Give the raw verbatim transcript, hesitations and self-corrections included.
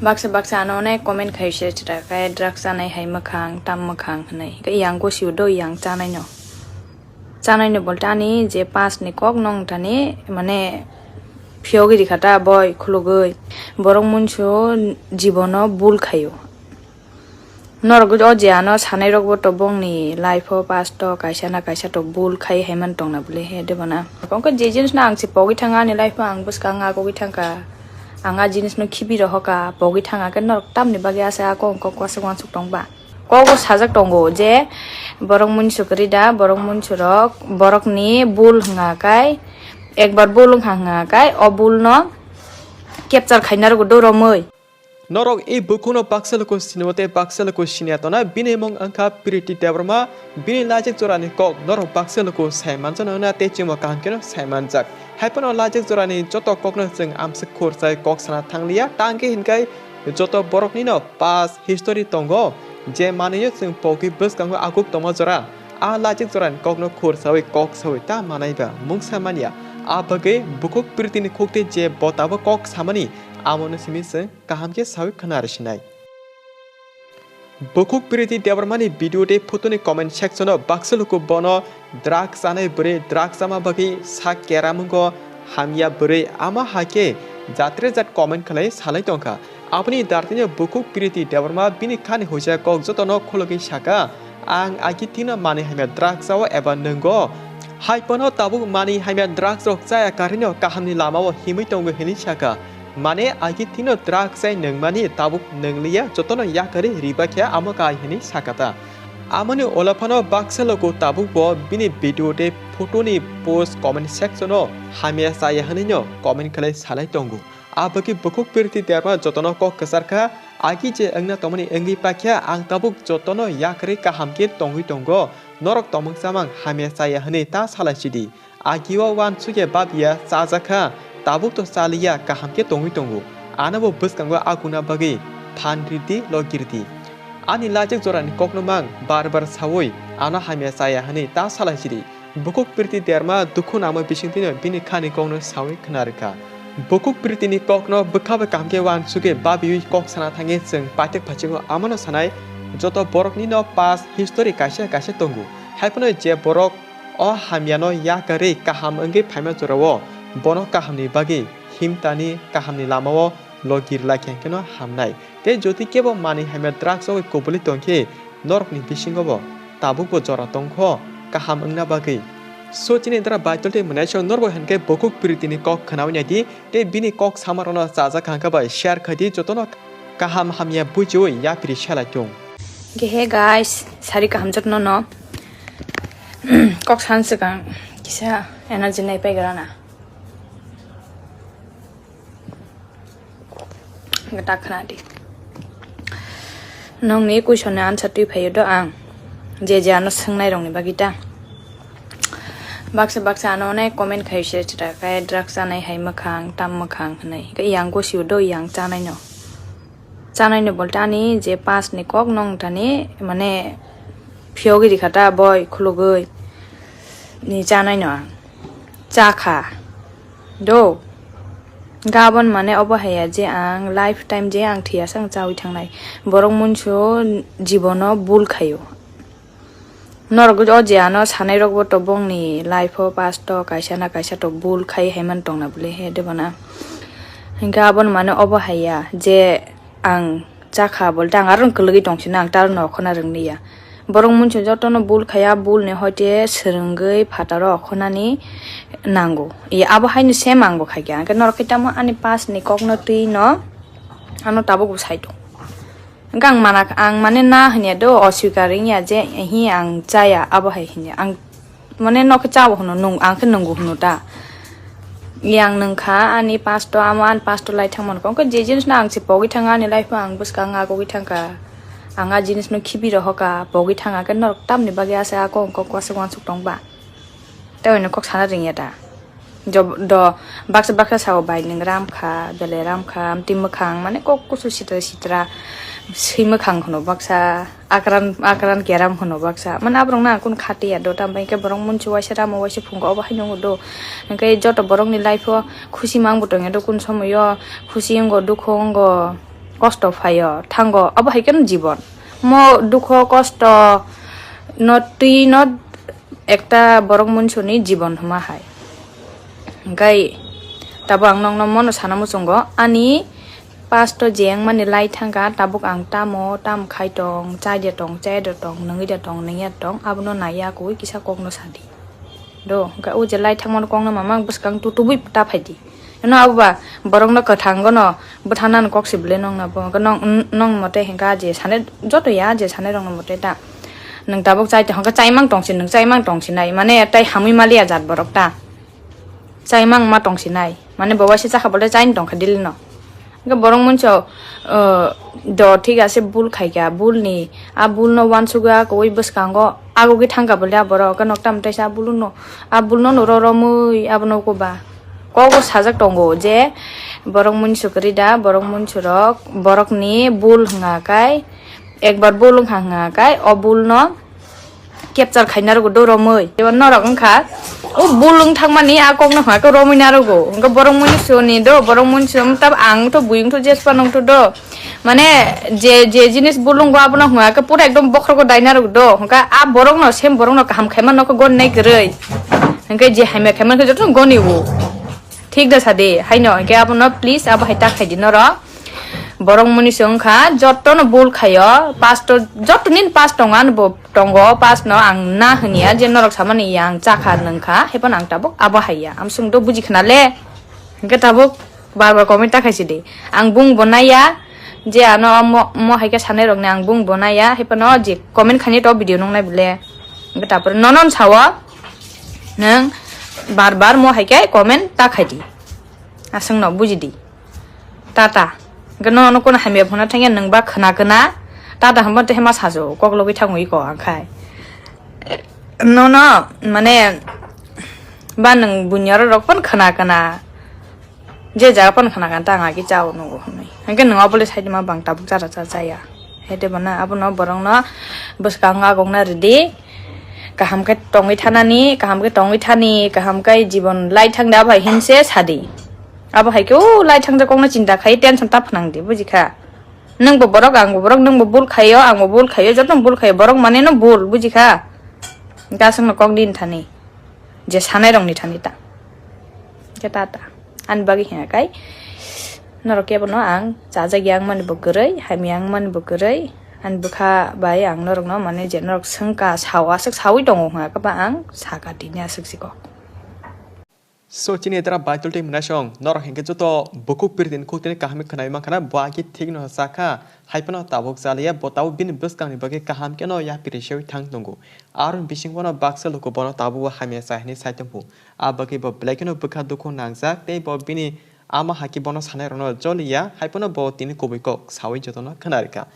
Baksa baksa ano onek comment khai se chwra khe drugs chanai hai mwkhang tam mwkhang hwnwi. Hwnkhe yang gosio do yang chanai no. Chanai no bolte ani je past ni kok nong thani mane phiyogwi rikha ta boi khulugwi. Borok munso jibono bul khaio. Norok o je ano sanai rok bo to bongni life o past o kaisa na kaisa to bul khai hai man tongna bwle he debo na. Kok je jinis no ang se pogwi thanga ani life o ang bwskang agogwi thangkha. Ang a jinis no khibi rohokha, pogwi thanga khe norok tamni bagwi asa a kok kok kwasuk wansuk tong ba. Kogo sajak tongo je borok munsu kwrwi da, borok munsu rok borokni bul hwnga kai ekbar bul wngkha hwnga kai o bul no capture khaina rwgo do romwi. Norok e bukhukno baksa luku sinio tei baksa luku sinia tona, bini mung wngkha Priti Debbarma, bini lajik jorani kok norok baksa luku sai manjano hwnna tei chwngbo kaham kheno sai manjak. Haiphano lajik jorani joto kokno chwng amswk khur chai kok sana thangliya, tangkhe hinkai joto boroknino past history tongo, je manwio chwng pogwi bwskango aguk tongma jora. A lajik jorani kokno khur sawi kok sawi ta manaiba mungsa manya. A bagwi bukhuk Pritini khukti je bo tabuk kok samani, amono simi chwng kaham khe sawi khna rwsinai. Bukhuk Priti Debbarmani video tei photo ni comment section o baksa luku bono drug chanai bwrwi, drug chama bagwi sak keram wngo, hamya bwrwi, ama hai khe jatre jat comment khlai salai tongkha. Aboni dartino bukhuk Priti Debbarma bini khani huisa kok jotono khulugwi saka, "Ang agi tino manwi hamya drug chao eba nwngo? Hai phano tabuk manwi hamya drugs rok chaya karino kahamni lamao himwi tongo," hinwi saka. Mane agi tino drug chai nungmani tabuk nungliya, jotono yakarwi riba khe amo kai hinwi sakata. Amoni ulo phano baksa luku tabuk bo bini video tei photo ni post comment section o hamya chaya hinwi no comment khlai salai tongo. Abagwi bukhuk Priti Debbarma jotono kok kwchar kha, agi je wngna tongmani wngwi pakya ang tabuk jotono yakarwi kaham khe tongwi tongo, norok tongmung chamang hamya chaya hinwi ta salai sidi. Agio wansukya babya chajakha, tabuk to chaliya kaham khe tongwi tongo. Anobo bwskango aguna bagwi phan ridi logirdi. Ani lajik jorani kokno mang bar bar sawi ano hamya chaya hinwi ta salai sidi. Bukhuk Priti Debbarma dukhu nangma bisingtwino bini khani kokno sawi khna rwkha. Bukhuk Pritini kokno bwkha bai kaham khe wansugwi babiwi kok sana thangwi chwng paithak phaichingo amono sanai joto boroknino past history kaisa kaisa tongo. Haiphano je borok o hamyano yakarwi kaham wngwi phaima jorao bono kahamni bagwi himtani kahamni lamao logir lai khe hwnkhe no hamnai. Tei jodi kebo manwi hamya drugs o kubuli tongkhe norokni bisingo bo tabukbo jora tongkho kaham wngna bagwi. So chini dara Baitul tei mwnaisong norbo hwnkhe bukhuk Pritini kok khnawi naidi tei bini kok samarokno chajak hangkha bai share khaidi jotono kaham hamya bujiwi yapri selai tung. Ge he guys, sari kaham jotno no. Kok san swkang kisa energy nai paigra na. Gata khna di. Nongni question ni answer twi phaio do ang. Je je ano swngnai rokni bagwi ta. Baksa baksa ano onek comment khai se chwra khe drugs chanai hai mwkhang tam mwkhang hwnwi. Khe yang gosio do yang chanai no. Chanai no bolte ani je past ni kok nong thani mane phiyogwi rikha ta boi khulugwi ni chanai no ang. Chakha. Do. Gabon mane obo haya je ang lifetime je ang thiyasa ang chawi thangnai. Borok munso jibono bul khaio. Norok o je ano sanai rok bo to bongni life o past o kaisa na kaisa to bul khai hai man tongna bwle he debo na. Hingke aboni mane obo haya je ang chakha bolte ang aro kwlwgwi tongsinai ang taro no khona rwngni ya. Borok munso jotono bul khaya, bul ni hoite swrwngwi phataro khonani nango. Ye abo haino same angbo khaikha. Hingke norok khe tamo ani past ni kokno twi no ano tabuk bo sai tong. Hingke ang mana, ang mane na hinya do, oswikar wngya je hi ang chaya abo hai hinya. Ang mane no khe chabo hwno, nung, ang khe nungo hwno ta. Yang nungkha ani pasto, amo ani pasto lai thangmani kok. Hwnkhe je jinis no ang se pogwi thanga ani life o ang bwskang agogwi thangkha. Ang a jinis no khibi rohokha, pogwi thanga khe norok tamni bagwi asa a kok, kok kwasuk wansuk tong ba. Tei oino kok sana ringya ta. Job-, do baksa baksa sao bai nwng ram kha, belai ram kha, amtwi mwkhang, mane kok kusu sitra sitra, swi mwkhang hwno baksa, akran, akran keram hwno baksa. Mane aborok na kunu khatiya do, tamo hinkhe borok munchi waisa ramo waisa phungo obo haino wngo do. Hinkhe joto borokni life o khusi ma wngbo tongya do, kunu somoyo khusi wngo, dukhu wngo. kosto phaio thango, abo hai kheno jibon. Mo dukho kosto no twi no ekta borok munsuni jibon hwnma hai. Hwnkhe tabuk ang nokno mono sana muchungo, ani past o je wngmani lai thangkha, tabuk ang tamo tam khai tong, chai de tong, chai de tong, nungwi de tong, nungya tong, abono naiya koi kisa kokno sadi. Do, hwnkhe o je lai thangmani kokno mamang bwskang tutubui ta phaidi. Eno abo ba borokno kwthang gono bwthanani kok se bwle nokno bo. Hwnkhe nong, nong mote hwnkha je sanai joto ya je sanai rokno mote ta. Nwng tabuk chai tong, hwnkhe chaimang tong si, nwng chaimang tong sinai. Mane tai hamwi maliya jat borok ta. Chaimang ma tong sinai. Mane bo waisa chakha bole chaini tongkha daily no. Hwnkhe borok munso, uh, do thik ase bul khaikha, bul ni, a bul no wansugwi a koi bwskango agugwi thangkha bole a borok, hwnkhe noktam taisa a bul no, a bul no no ro romwi abono uko ba. Kogo sajak tongo je borok munso kwrwi da, borok munso rok borok ni bul hwnga kai, ekbar bul wngkha hwnga kai, o bul no capture khaina rwgo do romwi. Eba norok wngkha, o bul wng thangmani a kokno hwnka khe romwi narwgo. Hwnkhe borok muinsuni do, borok muinsuni tab ang to bui wngtho jespa nungtho do. Mane je, je jinis bul wngo abono hwnka khe pura ekdom bokhrogo daina rwgo do. Hwnkhe a borokno, same borokno kaham khaima nokho goni nai kwrwi. Hwnkhe je hamya khaima khe jotono goni o. Thik da sadi, haino hwnkhe abono please abo hai ta khaidi norok. Borok muinsuni wngkha, jotono bul khaio, past o, joto nini past tongo, ani bo tongo, past no ang na hwnya je norok samani ya ang chakha nungkha, haiphano ang tabuk abo haiya. Amsung do buji khna le. Hwnkhe tabuk bar bar comment ta khaisi di. Ang bung bo naiya je ano mo, mo haikhe sanai rokni ang bung bo naiya, haiphano je comment khaini to video nung nai bole. Hwnkhe tapore nonon sawo nwng bar bar mo haikhe comment ta khaidi. Aswngno buji di. Tata. Hwnkhe no, no kono hamya phano thangya nwng ba khna khna. Tata hwnba tei ma sajo kok logwi thangwi ko ang khai. No, no, mane ba nwng bunya rok phano khna khna. Je jaga phano khna khna ta ang agi chao nugo hwnwi. Hwnkhe nwng obole saidi ma bang tabuk chara cha chaya. Hete bana abono borokno bwskango agokna ridi. Kaham khe tongwi thanani, kaham khe tongwi thani, kaham khe jibon lai thangda bai hinse sadi. Abo hai khe o lai thangjak kokno chinta khai tension ta phnang di, buji kha? Nwng bo borok, ang bo borok, nwng bo bul khaio, ang bo bul khaio, joto bul khaio, borok mane no bul, buji kha? Hwnkhe aswk no kok din thani, je sanai rok ni thani ta. Hwnkhe ta ta. Ani bagwi hwnka kai norok kebo no ang chajak yang mani bo kwrwi, hamya yang mani bo kwrwi, ani bwkha bai ang norok no mane je norok swngkha sao aswk sawi tongo hwnka khe ba ang saka tini aswk si kok. So, chini etera Baitul tei Mwnaisong, norok hinkhe joto bukhuk pirtini khuktini kaham khe khwnai mankha na, bo agi thikno sakha, hai phano tabuk chaliya, bo tabuk bini bwskangni bagwi kaham kheno yapri sewi thang tongo. Aroni bisingo no baksa luku bono tabuk o hamya chai hwnwi sai tongphu. A bagwi bo belai kheno bwkha dukhu nangjak tei bo bini ama hai khe bono sanai rokno joliya, hai phano bo tini kubui kok sawi jotono khna rikha.